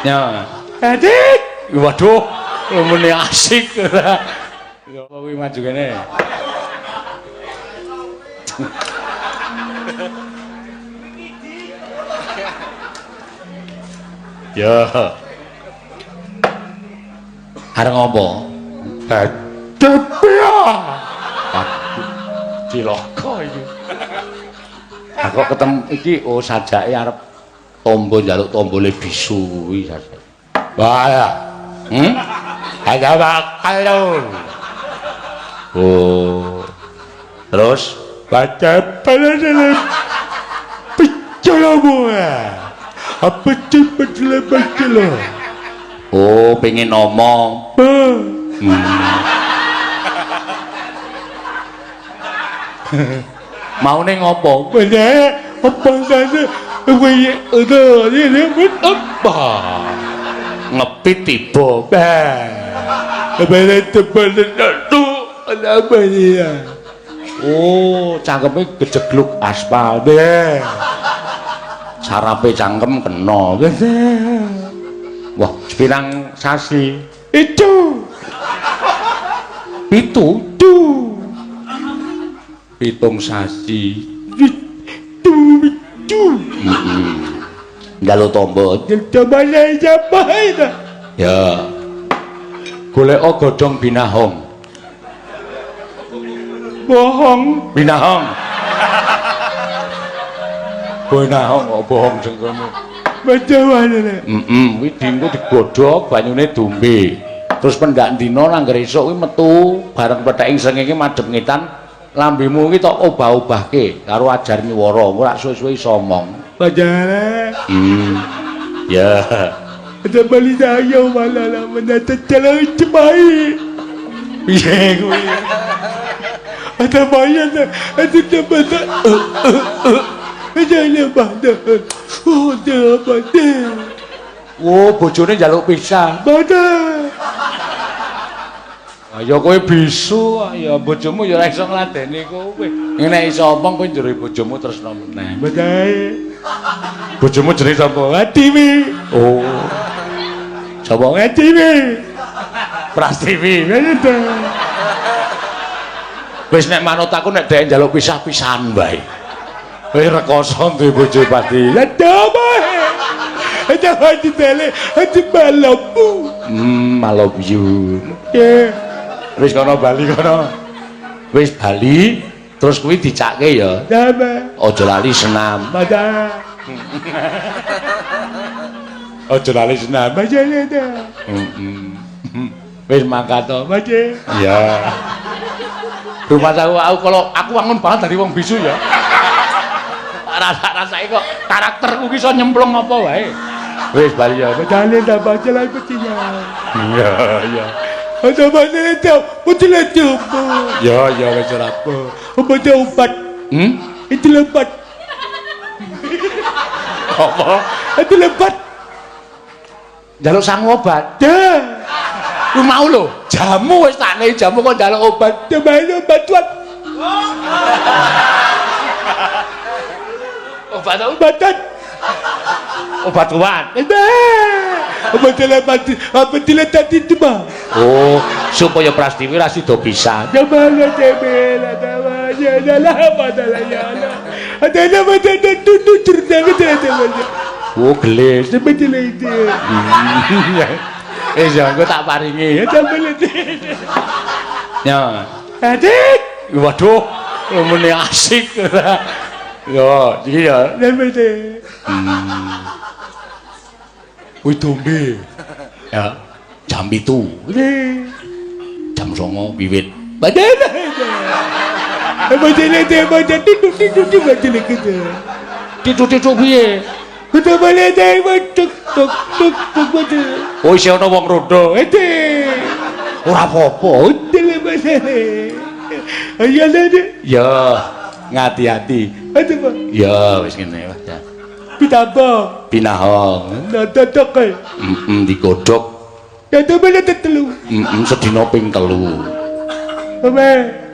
Ya. Adik. Waduh, muni asik. Ya apa kuwi maju kene? Ya. Arep ngopo? Aduh. Cilaka iki. Aku ketemu iki oh sajake arep tombo njaluk tombole bisu kuwi sajake. Wah. Ada bakal. Oh. Terus baca pada apa pecel. Oh, pengen ngomong. Maune ngopo? Ngepit tiba. Oh, cangkeme gejegluk aspal. Sarape cangkem kena. Wah, sepirang sasi? Itu. Pitu. 7 sasi. Itu. Njaluk tombo. Ya. Golek godhong binahong. Bohong. Binahong. Binahong kok bohong jengkelmu. Heeh, kuwi dinggo digodhog banyune dombe. Terus pendak dina nangger esuk kuwi metu bareng pethek srengenge madhep ngetan, lambemu kuwi tok obah-obahke karo ajar nyuwara, ora suwe-suwe iso omong. Ya. Piye kuwi? Oh, bojone njaluk pisah. Ya kowe bisu, ya bojomu ya ora iso ngladeni kowe. Nek iso omong kowe njero bojomu tresno meneh. Bojomu jenenge sapa? Adiwi. Oh. Sapa? Adiwi. Prastiwi. Wis nek manut aku nek dhek njaluk pisah-pisahan wae. Kowe rekoso duwe bojo pasti. I love you. Wis kono bali kono. Wis bali terus kuwi dicake ya. Aja lali senam. Aja lali senam. Wis mangkat to. Iya. Rumah aku kalau aku wangun banget dari wong bisu ya. Rasa-rasake kok karakterku ki iso nyemplung apa wae. Wis bali ya. Iya, iya. Ya, ya wis ora apa. Obat. Itu lebat. Apa? Itu lebat. Njaluk sangu obat. Dah. Lu mau lho, jamu wis tak nei jamu kok njaluk obat. Obat. Obat obatan. Obat kuat. Oh, supaya Prastiwi ra sida bisa. Oh, gelis. Eh, ya engko tak paringi. Ya. Adik. Waduh, muni asik. Ya, iki ya. Kuwi dombe. Ya, jam 7. Jam 9 wiwit. Titu-titu piye? Oh, isih ana wong rondo. Ora apa-apa. Ya, ngati-ati. Ya, wis ngene wae. Binahong. Digodhog. Sedina ping 3.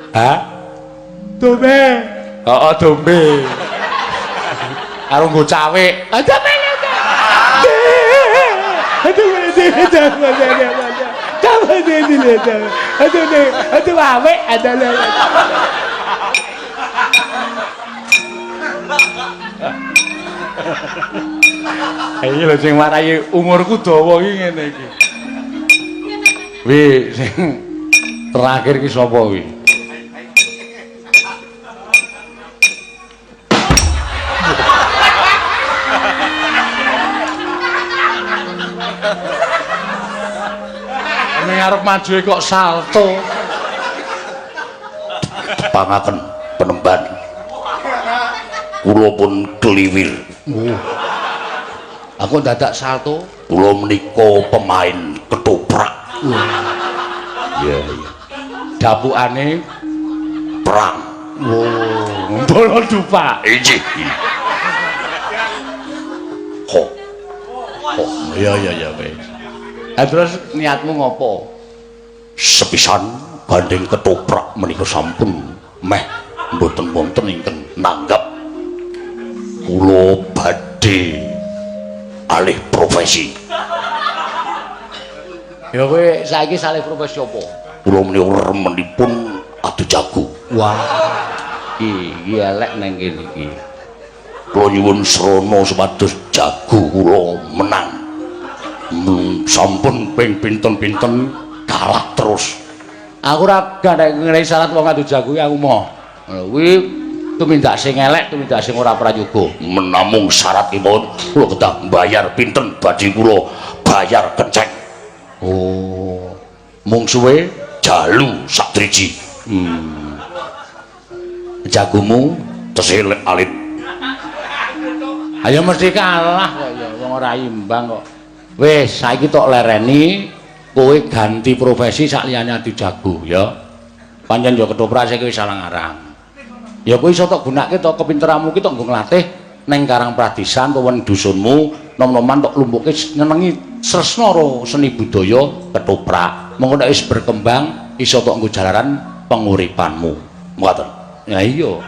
Hah? Heeh, dombe. Karo nggo cawik. Aduh, awek, aduh. Iki lho sing warai umurku dawa iki ngene iki. Wi sing terakhir iki sapa wi? Ning arep maju kok salto. Tepangaken penemban. Kula pun kliwir. Aku dadak salto. Kula menika pemain ketoprak. Iya, iya. Dapukane perang. Oh, bola dupa. Inggih. Ho. Ho. Iya, iya, iya, wis. Ha terus niatmu ngopo? Sepisan gandeng ketoprak menika sampun meh mboten wonten ingkang nanggap. Kula badhe alih profesi. Ya kowe saiki salih profesi apa? Kula menika remenipun adu jago. Wah. Iki elek nang kene iki. Kula nyuwun srana supados jago kula menang. Sampun ping pinten-pinten kalah terus. Aku ora gandeng ngenehi syarat wong adu jago aku moh. Kuwi tumindak sing elek, tumindak sing ora prayoga. Menamung syaratipun kula kedah mbayar pinten badhe kula bayar kenceng. Oh. Mungsuhe jalu sak driji. Jagomu tesih alit. Ayo mesti kalah kok ya, wong ora imbang kok. Wis, saiki tok lereni kowe ganti profesi sak liyane adu jago ya. Pancen ya ketoprak saiki wis salah ngarang. Ya kowe iso tok gunake tok kepinteranmu ki tok nggo nglatih ning Karang Pradisan utawa ning dusunmu, nom-noman tok lumpuke nyenengi sresna karo seni budaya ketoprak. Mengko nek wis berkembang iso tok nggo jalaran penguripanmu. Mekaten. Ya iya.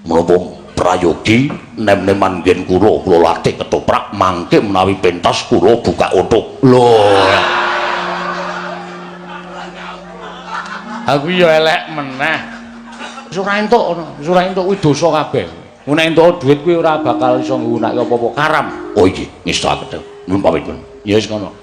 Menapa prayogi nem-neman nggen kula, kula latih ketoprak mangke menawi pentas kula buka otok. Lho. Aku ya elek meneh. Wis ora entuk ngono, wis ora entuk kuwi dosa kabeh. Nek entuk dhuwit kuwi ora bakal iso nggunakake apa-apa karam. Oh iki ngestakaken. Nyuwun pamit. Ya wis ngono.